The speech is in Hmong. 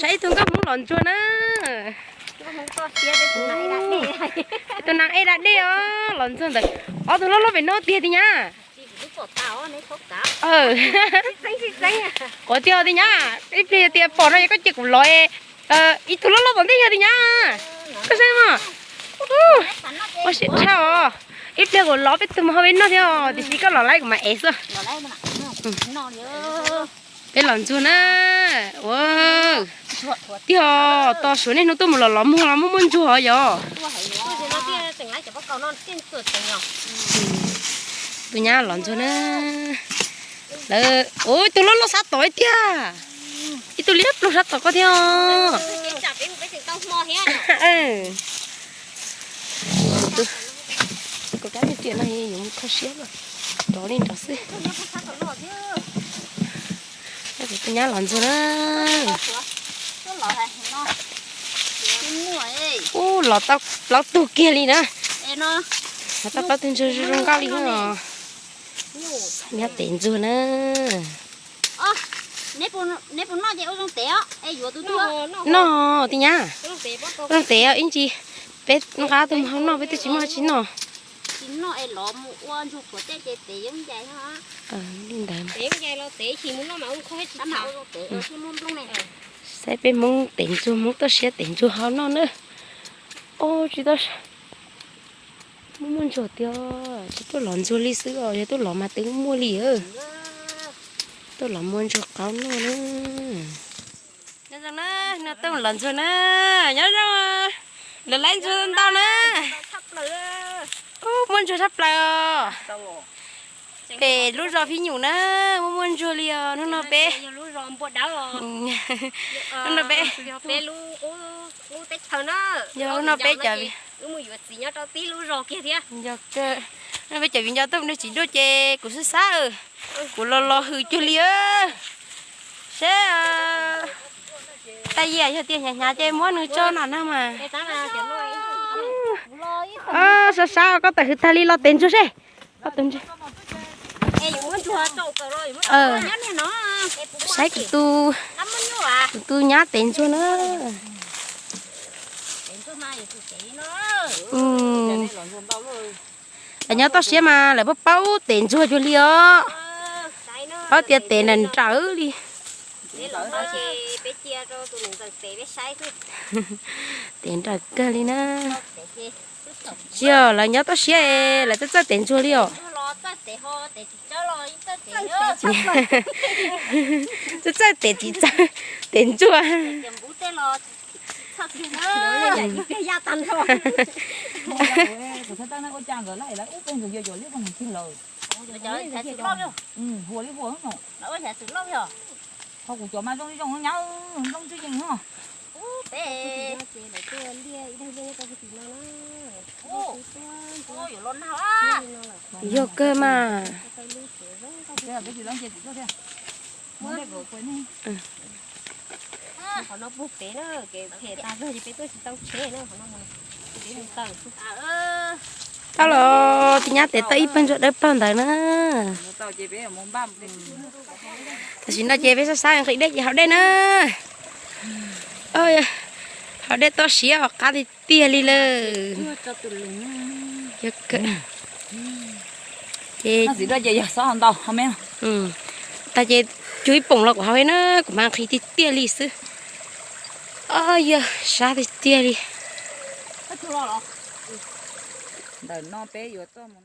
Saib ib tug nkauj Hmoob los ntsuag na. Tus nas ej da dej os, los ntsuag ntawd. Ob tug loj loj pem no tiag tiag nyab. Ua tiag tiag nyab, ib pliag tias pom no yog koj cia kuv los, ib tug loj loj tom ntej yog tiag nyab. Koj saib mas, ua siab tshaj os. Ib pliag kuv los peb tug mus hau peb noj thiab, tiam sis koj los lawm kuv mam ev xwb. Peb los ntsuag na. Ua, tiag, tos suav niaj hnub tuaj mus los los muag los muaj muaj ntsuag yom. Tus nyab los ntsuag na. Lawv, ua tus loj loj sab tod ib tiag. Ib tug liab ploog sab tod koj thiab. Kuv kab me riam no yuav mus kho siab los rov li nrov xwb. Tus nyab los ntsuag na. Ub, los tau plaub tug kiag li na. Los tau plaub tug ntsuag zoo nkauj li os. Nyab tev ntsuag na. Noj tiag nyab. Zoo tev ib ntsis peb nqa tus mus hau noj, peb twb tsis muaj tsis noj. Li ntawd. Saib peb Hmoob tev ntsuag, Hmoob toj siab tev ntsuag hau noj na. Ub, tsis tau, muaj muaj ntsuag tiag, tsis tuaj los ntsuag li xwb os, yog tuaj los mas twb muaj li. Tuaj los muaj ntsuag qaub noj na. Nyob zoo na, no tuaj los ntsuag na, nyob zoo. Lawv laib ntsuag ntau na. Ub, muaj ntsuag tshaj plaws os. Pem lub zos Phib Nyum na, muaj muaj ntsuag li os. Hnub no peb, hnub no peb, yog hnub no peb cov, yog, hnub no peb cov viv ncaus tuaj mus nrog txiv duaj ces kuv xab xab, kuv los los hws cuag li. Seb, tag yam yog tias hnyav hnyav ces muab nws tso no na mas. Sab sab koj tawm hws tag li los tev ntsuag seb. Saib kuv tus, kuv tus nyab tev ntsuag na. Lawv nyob toj siab mas lawv paub paub tev ntsuag cuag li os. Paub tias tev nrawm nrawm li. Tev nrawm kawg li na. Tsis yog lawv nyob toj siab es lawv txawj txawj tev ntsuag li os. Txawj txawj tev txiv txawj tev ntsuag. Ho kuv cov mas zoo li zoo nyab, nplooj tswb yees no. Yog kawg mas. Tau los, tus nyab tev tau ib pawg ntsuag dawb paug ntawd na. Tam sim no ces peb sab sab nqis dej ces haus dej na. Haus dej toj siab os, qab tiag tiag li lawm. Ces tag ces cug ib poom los kuv haus na, kuv mas nqhis tiag tiag li xwb. Yog sab tiag tiag li. Ntawm no peb yuav txoj mus